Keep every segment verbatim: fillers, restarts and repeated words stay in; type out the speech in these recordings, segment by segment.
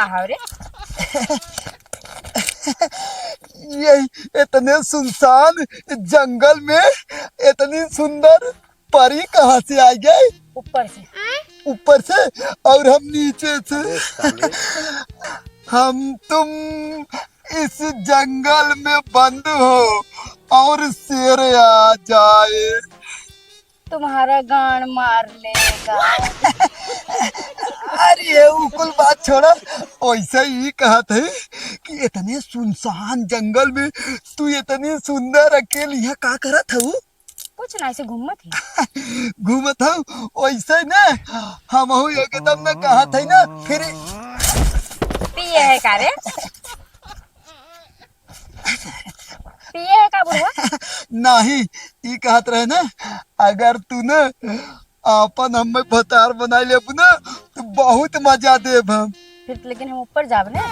हाँ रे। ये इतने सुनसान जंगल में इतनी सुंदर परी कहाँ से आ गई? ऊपर से। ऊपर से और हम नीचे से। अरे साले। हम तुम इस जंगल में बंद हो और शेर आ जाए। तुम्हारा गांड मार लेगा। अरे, उ कुल बात छोड़ा, वैसे ही कहत है कि इतने सुनसान जंगल में तू इतनी सुंदर अकेली यहाँ का करत हऊ? कुछ ना, ऐसे घूमत ही। घूमत हऊ, वैसे ना, हमहू एकदम ना कहत है ना, फिर पिए है का रे? पिए है का बुढ़वा? नहीं, ई कहत रहे ना, अगर तू ना आपन हमें भतार बनाई लेबू ना, तो बहुत मजा देब हम। फिर तो लेकिन हम ऊपर जाब ना।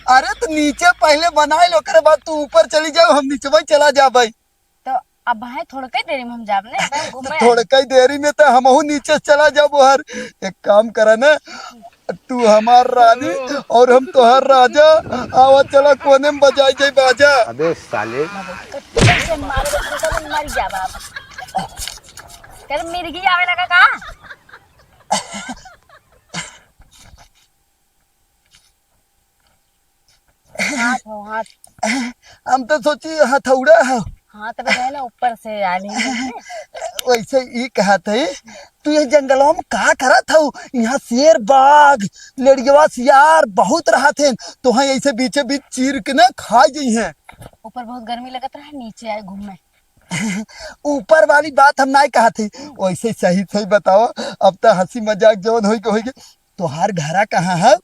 अरे तो नीचे पहले बनाई लो, ओकरे बाद तू ऊपर चली जाओ, हम नीचे चला जाबे। तो अब है थोड़का ही देरी में हम जाब ना, तो घूमे। थोड़का ही देरी में तो हमहू नीचे चला जाबो हर। एक काम करा ना, तू हमार रानी और हम तोहार राजा। आवा चला कोने में बजाई जाई बाजा। अबे साले। कत्ते से मारे, तो तुम मर जाबा। चल मिर्गी आवे लगा का? हाथ हो, हाथ। हम तो सोची हथौड़ा हो। हाँ, तब रहे ना ऊपर से आली। वैसे ही कहत है, तू ये जंगलवा में का करत हऊ? यहाँ शेर, बाघ, लेड़ियवा, सियार बहुत रहत हैं, तो हाँ ऐसे बीचे बीच चीर के ना खा जाई हैं। ऊपर बहुत गर्मी लगत रहा, नीचे आए घूमे। ऊपर वाली बात हम नाई कहत है, वैसे सही सही बताओ, अब तो हंसी मजाक जवन होई के होई के, तोहार घरा कहाँ है?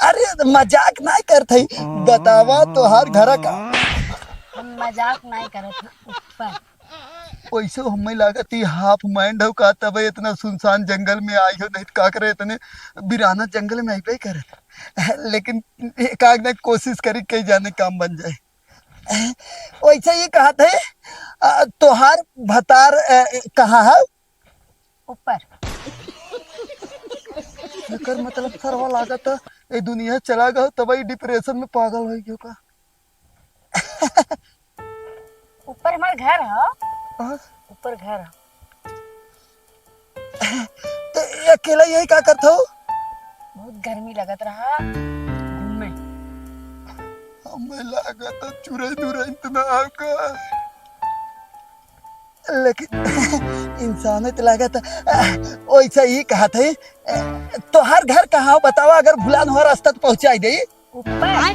अरे, मजाक नाय करत हई, बतावा तोहार घरा का। हम मजाक नाय करत हई, ऊपर। वैसे हमें लागत ही half mind हो का, तबे इतना सुनसान जंगल में आई हो, नहीं तो का करे इतने बिराना जंगल में अइबे करत। लेकिन एक आध ना कोशिश करी, कई जाने काम बन जाए। वैसे ही कहत है, अ, तोहार भतार, अ, कहाँ है? ऊपर। एकर मतलब सरवा लागत है, ए दुनिया चला गयो, तब ई depression में पागल हो गयो का? ऊपर हमार घर है। हाँ? ऊपर घर है। तो ये अकेला यही का करत हो? बहुत गर्मी लगत रहा, घूमे। हमें लागत है चुरैन उरैन तो ना आव का। लेकिन इंसाने तो लागत है, वैसे ही कहत है। तोहार घर कहाँ हो बतावा, अगर भुलान हो रास्ता तो पहुँचाई दे। ऊपर।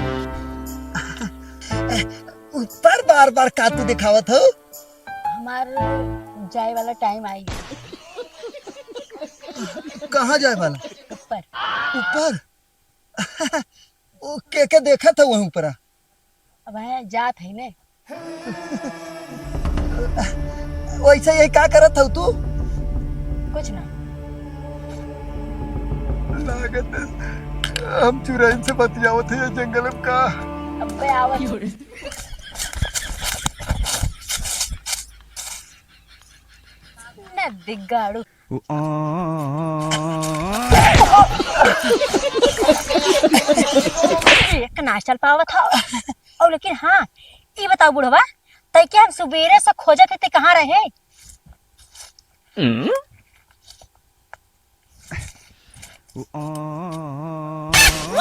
ऊपर बार बार का तू दिखावत हो? हमार जाए वाला time आई। कहाँ जाए वाला? ऊपर। ऊपर? ओ, के के देखत हो वहीं ऊपरा? अब है जात है ने। वैसे ये का करत हो तू? कुछ ना। लागत है हम चुरैन से बतियावत है ये जंगल में का। अबे आवत। न दिगाड़ू। एक ना चल पावत हो। और लेकिन हाँ, ई बताओ बुढ़वा, तै के हम सुबेरे से खोजत है, तै कहाँ रहे?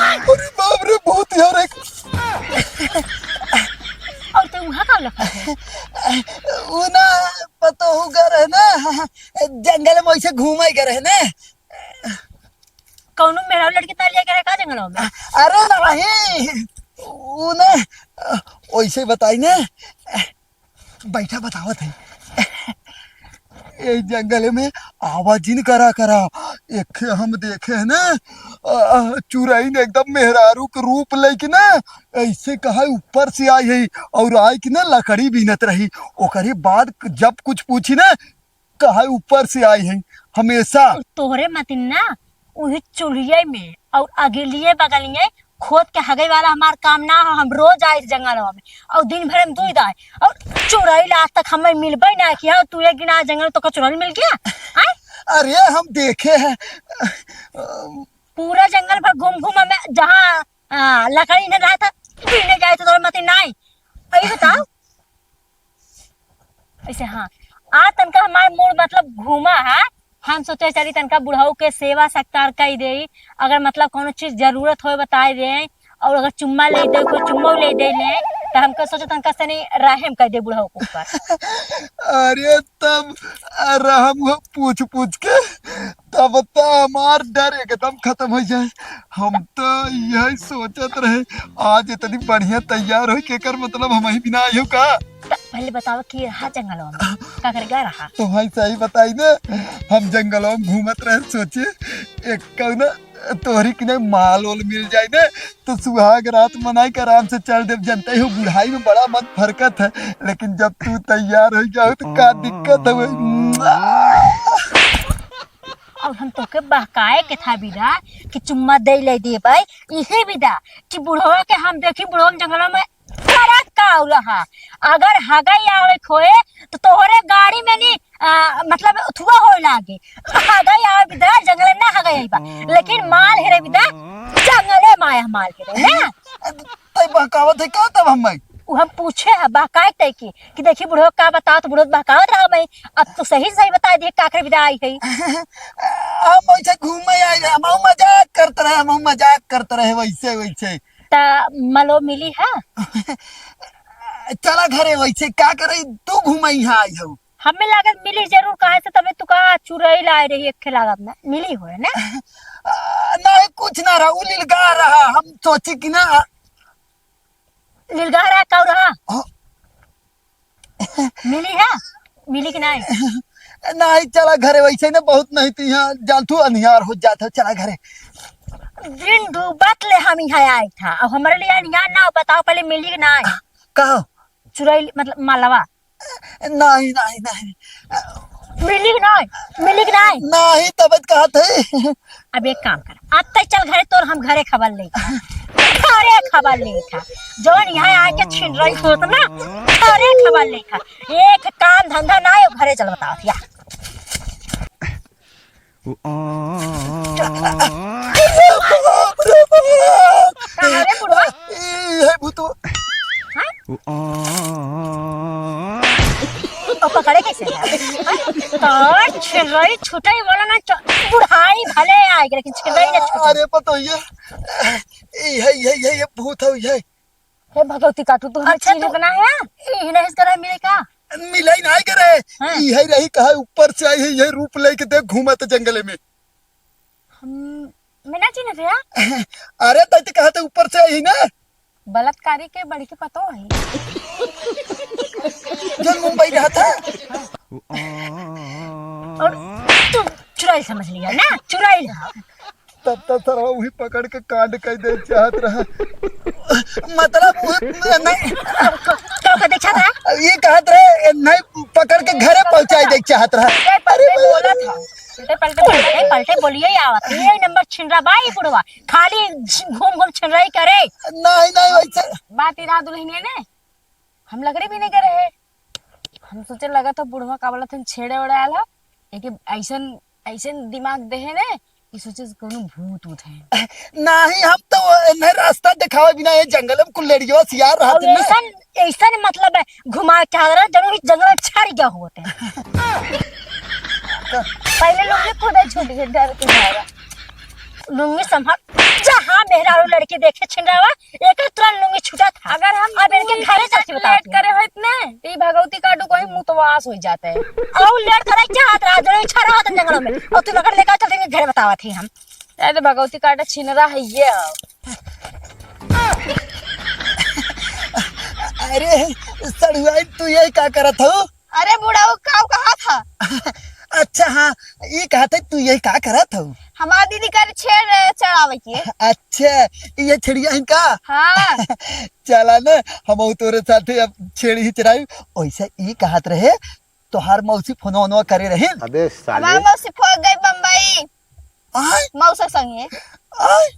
अरे बाप रे, भूत यार एक। और तू वहाँ का लफड़ा है? वो ना, पतोहू घर है ना, जंगल में ऐसे घूमे घर है ना। कौनो मेहरारू लड़की तार लिया के रहे का जंगल में? अरे नहीं, वो ना, वैसे बताई ना, बैठा बतावत है। ए जंगल में आवाजिन करा करा, एक हम देखे है ना, अ, अ, चुरैन एकदम मेहरारू के रूप लेके ना, ऐसे कहा ऊपर से आई है और आई के ना लकड़ी बीनत रही। ओकरे बाद जब कुछ पूछी ना, कहा ऊपर से आई है हमेशा। और तोहरे मतिन ना, उही चूल्हे में और अगलिए बगलिए खोद के हगई वाला हमार काम ना हो, हम रोज आए जंगलवा में और दिन भर में दुई दाए और चुड़ैल आज तक हमें मिलबे ना किया। तू एक दिन आ जंगल तो का चुड़ैल मिल गया? आए? अरे हम देखे हैं। पूरा जंगल भर घूम घूम हमें जहाँ, आ, लकड़ी न रहा था, बीने जाए तो तोर मती नाई। अभी बताओ। ऐसे हाँ, आ तनका हमार मूड मतलब घूमा है। हम सोचे चली तनका बुढ़ऊ के सेवा सत्कार कई देई, अगर मतलब कोनो चीज जरूरत होए बताई देई, और अगर चुम्मा ले दे, कोई चुम्मा ले दे ले, तो हमको सोचे तनका सनी रहम कर दे बुढ़ऊ के ऊपर। अरे तब रहम हो पूछ पूछ के, तब तो हमार डर एकदम खत्म हो जाए। हम तो यही सोचत रहे, आज इतनी बढ़िया तैयार हो के कर मतलब हम ही बिना आयो का। त पहले बताओ कि रहा जंगलवा में का करे गया रहा? तो भाई सही बताई ना, हम जंगलवा में घूमत रहे, सोचे एक कौनो तोहरी किने माल ओल मिल जाए ना, तो सुहाग रात मनाई के आराम से चल देब। जनते हो बुढ़ाई में बड़ा मन फरकत है, लेकिन जब तू तैयार हो जाओ तो का दिक्कत है? अब हम तोके बहकाए के था विदा कि चुम्मा दे ले दे भाई, इहे विदा कि बुढ़वा के हम देखी बुढ़वा में जंगलवा में करत का औला हा। अगर हगई आवे खोए तो तोहरे गाड़ी में नी, आ, मतलब थुआ होए लागे। हगई आवे विदा जंगल में ना हगई आइबा, लेकिन माल हेरे विदा जंगले माया माल हेरे ना। तै बहकावत है का तब हम? उ हम पूछे है बहकाए तै की कि देखी बुढ़ो का बताओ तो बुढ़ो बहकावत रहा मैं। अब तो सही सही बता दिए काकर विदा आई है। हम वैसे घूमे आए रहे, हम मजाक करते रहे, हम मजाक करते रहे वैसे वैसे। त मलो मिली है? चला घरे, वैसे का करे, तू घूमे यहाँ आई हो। हमें लागत मिली जरूर, काहे से तबे तू कहा चुरैल आए रही, एक लागत ना मिली हो ना। आ, नहीं कुछ ना रहा, उ लिलगा रहा, हम सोची कि ना। लिलगा रहा, कौ रहा? हाँ। मिली है? मिली कि नहीं? नहीं, चला घरे, वैसे ना बहुत नहीं तो यहाँ जान तू अनियार हो जात हो, चला घरे। दिन डूबत ले हम यहाँ आए था, अब हमारे लिए अनियार ना हो, बताओ पहले मिली कि नहीं? कहो। चुरैल मतलब मालवा। नहीं, नहीं, नहीं। मिली कि नहीं? मिली कि नहीं? नहीं, तब कहा थे। अब एक काम कर, अब तक चल घरे, तोर हम घरे खबर ले। घरे खबर ले था। जौन यहाँ आके छिन रही सोच ना, घरे खबर ले था। एक काम धंधा ना हो, घरे चल बताओ या। कहाँ रे बुढ़वा? ई है भूतवा। हाँ? ओ पकड़े कैसे है? हाँ? तो छिलई छुटई वाला ना च-, बुढ़ाई भले आएगी, लेकिन छिलई ना छूटे। अरे पतोहिया, ई है, ई है, ई है, ई भूत है, ई है। हे भगवती काटू, तू हमें अच्छा, चीन्हत तो ना है? ई नहीं इस तरह मिले का? मिलाई नहीं करे। हाँ। ई है रही कहा ऊपर से आई है, ये रूप लेके देख घूमत जंगल में। हम, मैं ना चिन्हत है। अरे तै तो कहा थे ऊपर से आई ना। बलात्कारी के बड़ी के पतो है। जो मुंबई रहा था। और तू चुड़ैल समझ लिया ना, चुड़ैल। तब तो सरवा वही पकड़ के कांड कर दे चाहत रहा। मतलब वही नहीं। का, का दे चाहत रहा? ये कहत रहे, नहीं पकड़ के घरे पहुंचाई दे चाहत रहा। ये पकड़ के बोलत है। पलटे, पलटे, पलटे, पलटे बोलिए आवत। ये नंबर छिनरा बा, ई बुढ़वा। खाली घूम घूम छिनराई करे। नहीं, नहीं, वैसे बात ही रहा दुल्हनिया ने। हम लकड़ी भी नहीं करे है। हम सोचे लगा तो बुढ़वा का बोला तुम छेड़े ओड़े आला। एक ऐसन, ऐसन दिमाग देहे ने कि सोचे से कोनो भूत उत है। नहीं, हम तो इन्हें रास्ता दिखावे बिना ये जंगल में कुल लेड़ियो सियार रहत और ने। ऐसन, ऐसन मतलब है, घुमा के आ रहा, जरूर इस जंगल में छड़ गया होते हैं। पहले लुंगी खुदे छूट गए डर के मारा। लुंगी संभाल, जहाँ मेहरारू लड़की देखे छिनरावा, एक तुरंत लुंगी छूटा था। अगर हम अब इनके घरे चल के बताओ लेट करे होइत ने, तो ई भगवती काटू कोई मुतवास हो जाते हैं। और लेट करे क्या हाथ रहा, जरूर छड़ा होता जंगलों में, और तू लकड़ लेकर चल, तेरे घरे बतावा थी हम। अरे भगवती काटा छिनरा है ये। अरे सड़ुआइन, तू ये का करत हो? अरे बुढ़ऊ, काऊ कहा था? अच्छा हाँ, ये कहा था तू ये का करत हो? हमार दीदी कर छेड़ चढ़ावे के। अच्छा, ये छेड़िया है का? हाँ। चला ना, हम तोरे साथे अब छेड़ी ही चढ़ाई। वैसे ये कहत रहे, तोहार मौसी फोनवा ओनवा करे रही। अबे साले। हमार मौसी फोन गई बम्बई। आय? मौसा संगे। आय?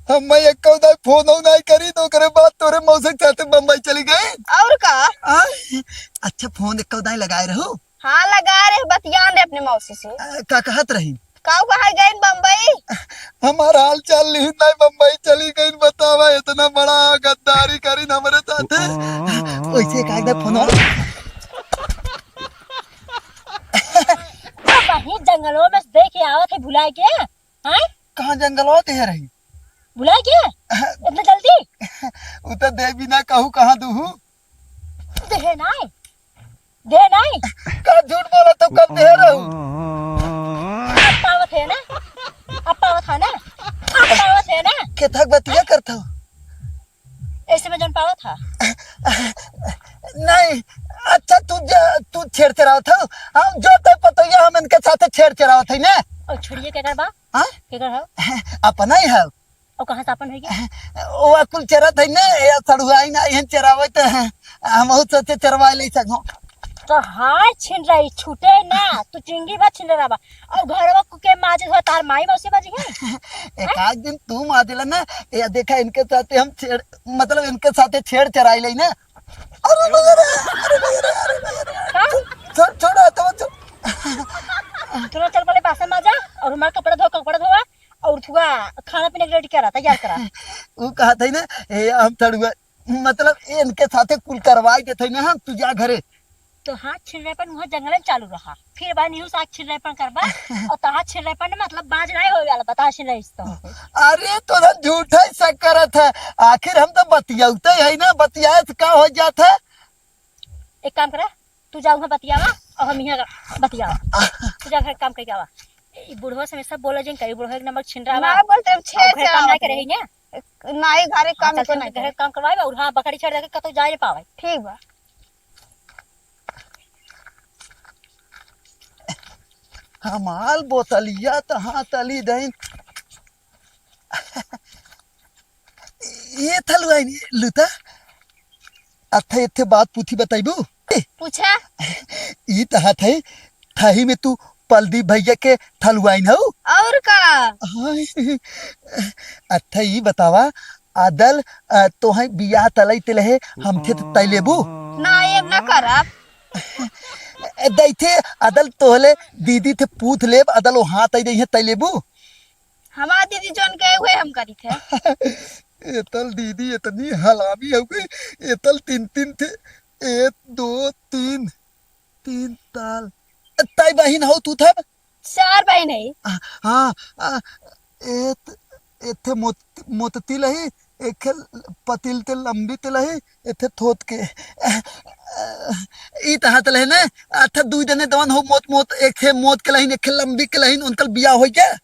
हम मैं एक्को दाई फोन नाहीं करी, तो ओकरे बाद तोरे मौसी के साथे बम्बई चली गई। और का? आय, अच्छा, फोन एक्को दाई लगाए रहू? हाँ, लगा रहे, बतियान रहे अपने मौसी से। आ, का कहत रही? काऊ कहाँ गइन बम्बई? हमार हाल चाल लिहिन नाहीं, बम्बई चली गइन। बतावा, इतना बड़ा गद्दारी करिन हमरे साथे। वैसे का एकदम फोन। वहीं जंगलों में से देख के आवत है भुलाए के। हैं? कहाँ जंगलवा के है रही? भुलाए के? इतना जल्दी? उ तो देबी ना, कहू कहाँ दूहू? देहे नाहीं। देहे नाहीं। का झूठ बोला, तो कब देहे रहू? अब पावत है ना? अब पावत है ना? अब पावत है ना? केथक बतिया करत हो? ऐसे में जौन पावत है। नहीं, अच्छा, तू ज-, तू छेड़ चरावत हो? हम जो तो पतोहिया हम इनके साथे छेड़ चरावत है ना? और छुड़िए केकर बा? हाँ? केकर हो? अपना ही है। और कहाँ से अपन होइगे? वो कुल चरत है ना, ये सड़ुआइन, इहन चरावे तो है। हम बहुत सोचे चरवाए ले सको। तो हाय छिन रही, छूटे ना, तू चिंगी भर छिन रहा बा। और घरवा को के माजे हो, तार माई मौसी बाजी है? एक आध दिन तू माजे ला ना, ये देखा इनके साथे हम छेड़, मतलब इनके साथे छेड़ चराई ले ना। अरे भैया रे, अरे भैया रे, अरे भैया रे। का? छोड़, छोड़, हटो, छोड़। तू ना चल पहले बासन माजा और हमारा कपड़ा धो, कपड़ा धोवा और थुआ खाना पीने के रेडी करा, तैयार करा। उ कहत है ना, ए, हम सड़ुआ, मतलब इनके साथे कुल करवाई देत है ना हम, तू जा घरे। तो हाथ छिलरेपन वहाँ जंगल में चालू रहा, फिर बा न्यूज़ आग छिलरेपन करबा। और तहा छिलरेपन मतलब बाज नहीं होवे वाला, बता छिलरेस तो। अरे तोरा झूठा ही शक करत है, आखिर हम तो बतियाउते है ना, बतियाए से का हो जात है? एक काम करा, तू जा वहाँ बतियावा और हम यहाँ बतियावा। तू जा घर काम करके आवा। ई बुढ़वा से हमेशा बोला जिन करी, बुढ़वा एक नंबर छिनरा बा। ना बोलते, हम छेड़ और घर काम चलावत नहीं करे रही। है ना? नहीं, घरे हाँ, काम चल, को चल, नहीं घर करे। काम करवाए बा और हाँ, बकरी छेड़ देके कतौ जाए नहीं पावे। ठीक बा। हमाल बोतलिया तो हाँ तली दइन। ये थलुआइन लुता, अथे इथे बात पूछी बताइबू? पूछा। ई तहा थे, थाही में तू पलदीप भैया के थलुआइन हऊ? और का? हाँ। अच्छा, ई बतावा, अदल, अ, तोहे बियाह तलई ते लहे, हमथे त तई लेबू? ना, ये ना करब। दैथे, अदल तोहले दीदी थे पूछ लेब, अदल ओ हाँ तई दइहे, तई लेबू? हमार दीदी जौन कहे, उहे हम करी थे। एतल दीदी इतनी हलामी हो गई, एतल तीन तीन थे, एक, दो, तीन, तीन ताल। ताई बहिन हो तू थब? चार बहिन है। आ, हाँ, आ, एत, एथे मोत, मोतती लही, एक पतिल ते लंबी ते लही, एथे थोत के। ई तहा ते लही ने, अच्छा दुई जने दवन हो मोत मोत, एक थे मोत के लहीन, एक थे लंबी के लहीन, उनकल बियाह होई गया?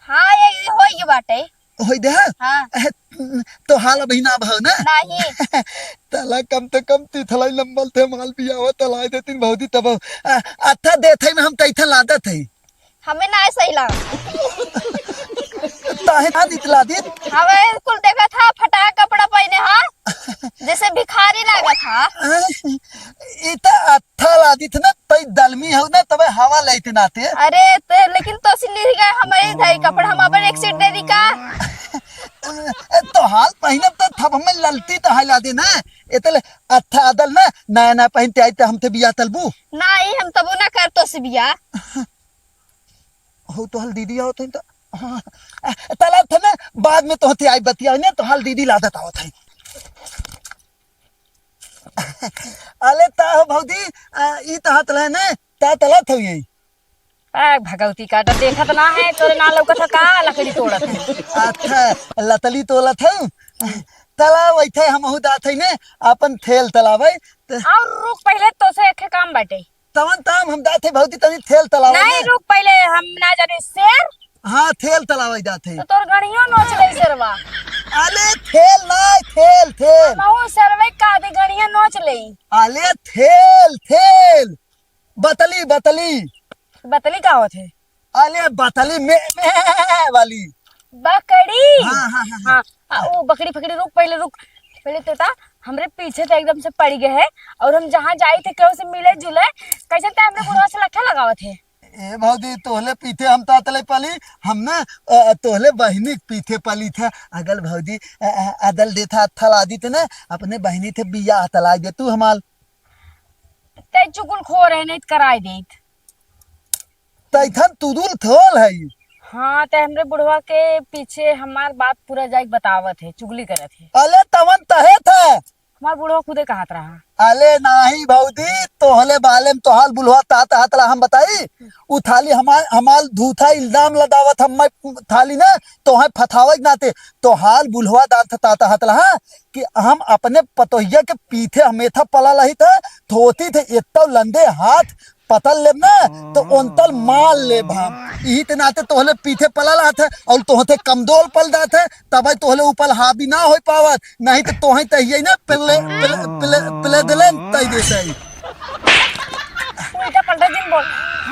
हाँ, ये, ये होई गया बाटे। होई दे, हाँ? हाँ। तो हाल अबही ना भाव ना? नहीं। तला कम ते कम तीथलाई लंबल थे माल बियाह तलाई देतिन भौजी तब। आ, अच्छा देत है में हम तैथे लादत है। हमें ना सही लाग। ताहे ना दितला दिन? हमें कुल देखा था फटा कपड़ा पहने हा, जैसे भिखारी लागा था। ई त अच्छा लादित ना, तई दलमी हो ना, तबे हवा लेते नाते। अरे ते, लेकिन तो सिल्ली गए हमारे इधर कपड़ा, हम अपन एक सेट दे दी का? तो हाल पहिनब तो थब हमें ललती तो हाल लादे ना, एतले अच्छा अदल ना, नया नया पहनते आई तो हमते बिया तलबू। नहीं, हम तबो ना कर तो से बिया। हो तोहल दीदी आवत हईन त, हाँ, तलत है ना, बाद में तोहते आई बतिया ने, तोहल दीदी लादत आवत है। अले ता हो भौजी, आ, ई त हाथ ले ने, ता तलत हो यही। आ, भगवती का डर देखत ना है, तोरे ना लौकत है का लकड़ी तोड़त है। अच्छा, लतली तोलत है। तला वैठे हमहू दात है ने, अपन थेल तलावे। त- और रुक, पहले तो से एक काम बाटे। तवन ताम हम जात है भौजी, तनी थेल तलावे नहीं, ना। रुक, पहले हम ना जाने शेर। हाँ, थेल तलावे जात है। तो तोर गणियो नोच ले शेरवा। अले थेल ना, थेल, थेल। हमहू शेरवे का आदि गणियो नोच ले। अले थेल, थेल। बतली, बतली। बतली का होत है? अले बतली में, में वाली। बकरी? हाँ, हाँ, हाँ, हाँ। हाँ, आ, ओ बकरी, फकरी, रुक, पहले रुक। पहले तो ता हमरे पीछे तो एकदम से पड़ गए है और हम जहाँ जाई थे केहू से मिले जुले, कैसे ते हमरे बुढ़वा से लखे लगावत है? ए भौजी, तोहले पीथे हम तात लइ पाली, हम ना, अ, तोहले बहिनी के पीथे पाली था। अगल भौजी, अ, अ, अदल देथा अत्था लादी ते ना, अपने बहिनी थे बियाह तलाई दे तू हमाल। ते चुगलखोर है, नहीं त कराई देत। तैथन तुदुल थोल है। हाँ, ते हमरे बुढ़वा के पीछे हमार बात पूरा जाइक बतावत है, चुगली करत है। अले तवन तहे थे। हमार बुढ़वा खुदे कहत रहा। अले नाही भौजी, तोहले बाले में तोहाल बुढ़वा तात हात ला हम बताई। उ थाली हमार, हमाल धूथा इल्जाम लगावत हम थाली ना, तोहे फथावे के नाते तोहाल बुढ़वा दांत तात हात ला, हाँ, कि हम अपने पतोहिया के पीथे हमेथा पला लही थे, धोती थे एत्तो लंदे हाथ पतल लेब ना, तो ओंतल मार लेब हम। इही ते नाते तोहले पीथे पला लात है, और तोहते कमदोल पल दात है, तबे तोहले ऊपर हावी ना होई पावत, नहीं तो तोहे तहिए ना पले, पले, पले, पले देले तई देते। उल्टा पल्टा जिन बोल,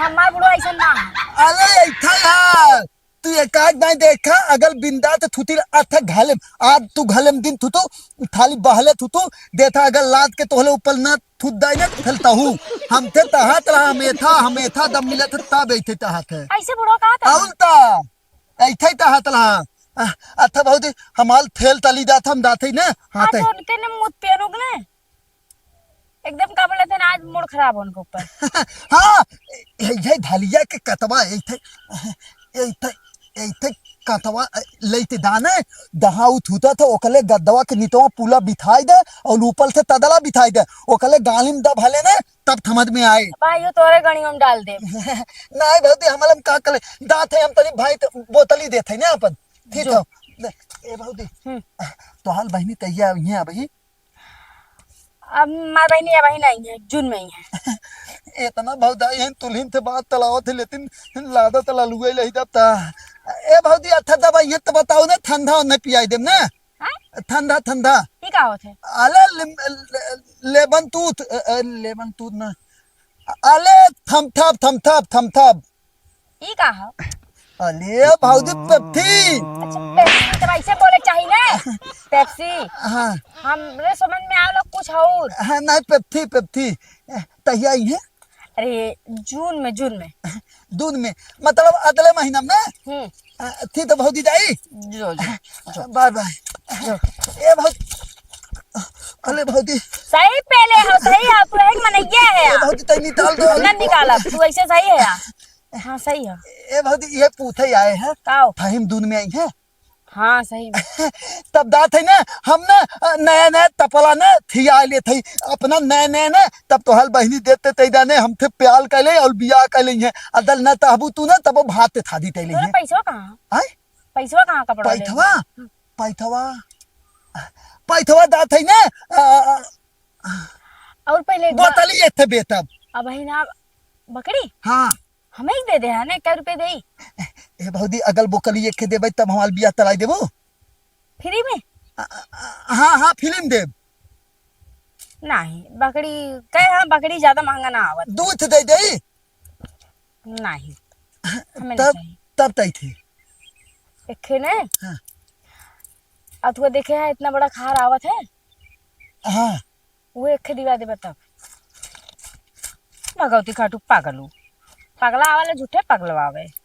हमार बुढ़वा ऐसा ना है। अरे ऐठा यार, तू एक आध दाई देखा, अगल बिंदा ते थुती अथ घालेम, आज तू घालेम दिन थुतू, थाली बहले थुतू, देथा अगल लाद के तोहले ऊपर ना थुत दाई ना, फिर तहू। हम थे तहात रहा, हमेथा, हमेथा दम मिले थे, तब ऐथे तहात है। ऐसे बुढ़वा कहा था? अउल ता, ऐथे तहात रहा। अ, अच्छा भौजी, हमाल थेल तली जात हम दाते ना, हाँ हाँ, ते। तो उनके ने मुत पेनुक ने। एकदम का बोलत है ना, आज मूड खराब होने के ऊपर। हाँ, ये, ये धलिया के कतवा, ये थे, ये थे, ये थे कतवा, अ, लेते दाने, दहा उ थूता था, ओकले गद्दवा के नितवा पूला बिठाई दे, और ऊपर से तदला बिठाई दे, ओकले गालिम दब हले ने, तब समझ में आए। भाई, यो तोरे गणियों में डाल दे। नहीं भौजी, हमलम का कले, दात है हम तनी भाई त-, बोतली देत है ना अपन, ठीक जो। है। ले, ए भौजी, हम्म। तोहाल बहिनी तैयार हुई है अबही? अब मार बहिनी अबही नहीं है, जून में ही है। इतना भौजाई है, तुलहिन थे बात चलावत है, लेकिन लादा तला लुए लही जाता। ए भौजी, अच्छा दवाई है तो बताओ ना, ठंडा नहीं पियाई देम ना। हाँ? ठंडा, ठंडा। ई का होत है? अले लेम-, ले-, लेमन तूत, अ, अ, लेमन तूत ना। अले थमथप, थमथप, थमथप। ई का ह? अले भौजी, पेप्सी। अच्छा, पेप्सी तो ऐसे बोले चाहिए ना। पेप्सी। हाँ। हमरे समझ में आवला कुछ और। हाँ, नहीं, पेप्सी, पेप्सी। तहिया ही है। अरे, जून में, जून में। जून में, मतलब अगले महीना में ना? हम्म। अ, ठीक तो भौजी जाई। जो, जो, जो। Bye, bye. जो। ए भौजी, अले भौजी। सही पेले हो, सही हो, तू एक मनैया है ए यार। भौजी, तै निकाल दो। ना निकाला, तू ऐसे सही है यार। हाँ, सही है। ए भौजी, ये पूछे आए हैं। का हो? फहीम दून में आई है। हाँ, सही में। तब दात है ना, हम ना, अ, नया नया तपला ना थिया लेत है, अपना नया नया ना, तब तोहल बहिनी देते तै जाने, हम थे प्याल कैले और बियाह कैले हैं, अदल ना तहबू तू ना, तब भात था दी तैले तोरा हैं। पैसवा कहाँ? आय? पैसवा कहाँ कपड़ा ले? पैथवा? हम्म। पैथवा? पैथवा दात है ना, अ, अ, अ, और पहले एक बार बोतली एक थे बेतब। अब है ना, बकरी? हाँ। हमें ही दे दे, है ना, कै रुपये देई? ए भौजी, अगल बोकली एक के देबै, तब हमार बियाह तराई देबो। फ्री में? अ, अ, हाँ, हाँ, फ्री में देब। नहीं, बकरी, कहे हाँ, बकरी ज्यादा महंगा ना आवत। दूध दे देई? नहीं, हमें नहीं तब, चाहिए। तब तई थी। एक खे ने? हाँ। अब तू देखे है, इतना बड़ा खार आवत है। हाँ। वो एक खे दिवा देबे तब। भगवती खाटू पागलू। पगला आवेला, झूठे पगलवावे।